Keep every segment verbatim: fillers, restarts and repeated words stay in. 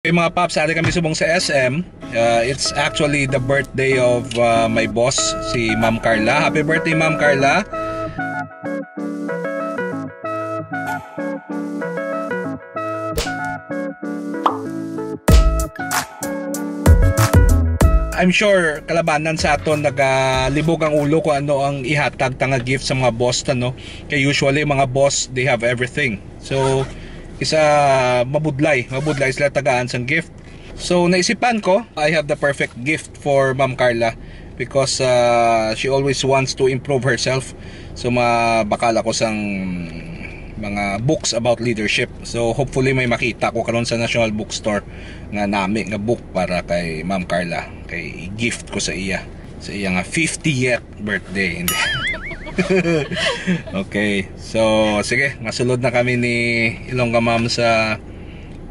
Hey, mga paps, ari kami subong sa S M. Uh, it's actually the birthday of, uh, my boss, si Ma'am Carla. Happy birthday, Ma'am Carla. I'm sure kalabanan sa aton nagalibog ang ulo kung ano ang ihatag ta nga gift sa mga boss ta, no? Kay usually, mga boss, they have everything. So, isa, mabudlay, mabudlay sila tagaan sang gift. So, naisipan ko, I have the perfect gift for Ma'am Carla because, uh, she always wants to improve herself. So, mabakal ako sang mga books about leadership. So, hopefully may makita ko karon sa National Bookstore nga nami nga book para kay Ma'am Carla, kay gift ko sa iya, sa iya nga fiftieth birthday. Hindi. Okay. So, sige, masulod na kami ni Ilongga Ma'am sa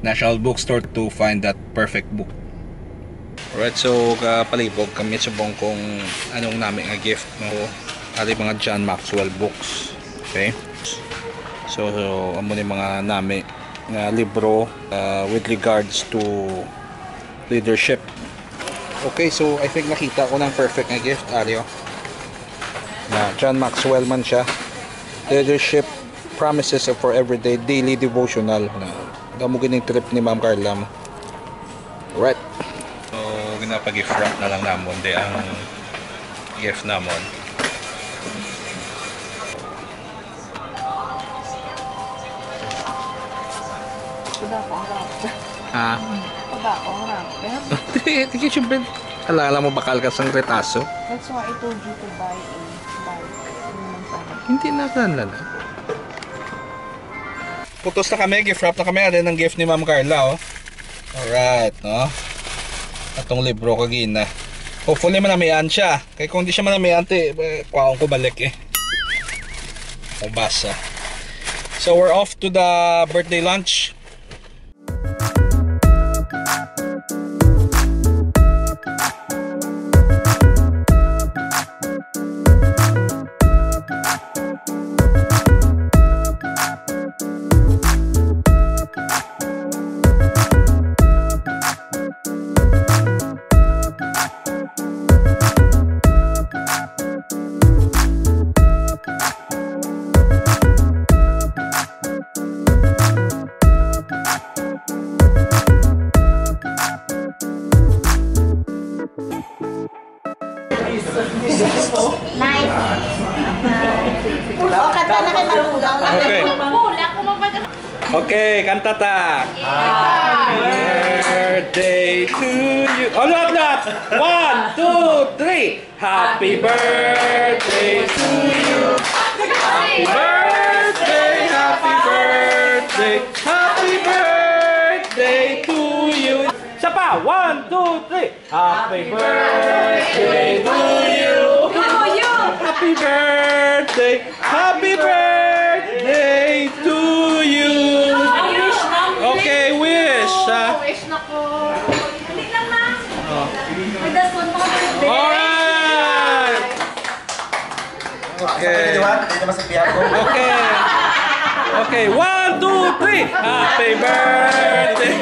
National Bookstore to find that perfect book. Alright, so kapalibog kami subong kung anong nami nga gift, no? Ari mga John Maxwell books. Okay? So, so amo ni mga nami nga libro, uh, with regards to leadership. Okay, so I think nakita ko ng perfect nga gift, Ario. Na John Maxwell man siya. Leadership Promises for Everyday Daily Devotional. Na, damo gining trip ni Ma'am Carla mo. Right. So, ginapag-gift wrap na lang namon di ang gift namon. Kuda ko ang wrap. Ha? Kuda ko ang wrap. Ayan. Sige, sige, siyempre. Alala mo, bakal ka sang retaso. That's why I told you to buy a bag. Hindi naman sana. Hindi na lang. Putos na kami, gift wrap na kami. Ano ang gift ni Ma'am Carla, oh. Alright, no? Atong libro kagina. Hopefully, manamian siya. Kay kung di siya manamian, ti, eh, kwaon ko balik, eh. Mabasa. So, we're off to the birthday lunch. Nice. O, kanta na kay malugaw na. Okay. Okay, kanta ta. Happy birthday to you. Oh, lahat, lahat. One, two, three. Happy birthday to you. Happy birthday, happy birthday, happy birthday to you. Isa pa. One, two, three. Happy birthday to you. Happy birthday. Happy birthday to you. Okay, wish, ha? Wish na ko. Dali lang, ma. Oh. May dason pa ka birthday. Alright. Okay. Di ba? Hindi naman sa piyak ko. Okay. Okay, one, two, three. Happy birthday.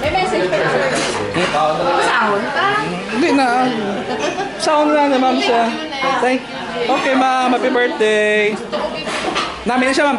May message pa siya. Sound ka? Hindi na. Sound na ni ma'am siya. Thank. Okay, ma'am. Happy birthday. Namin siya, ma'am.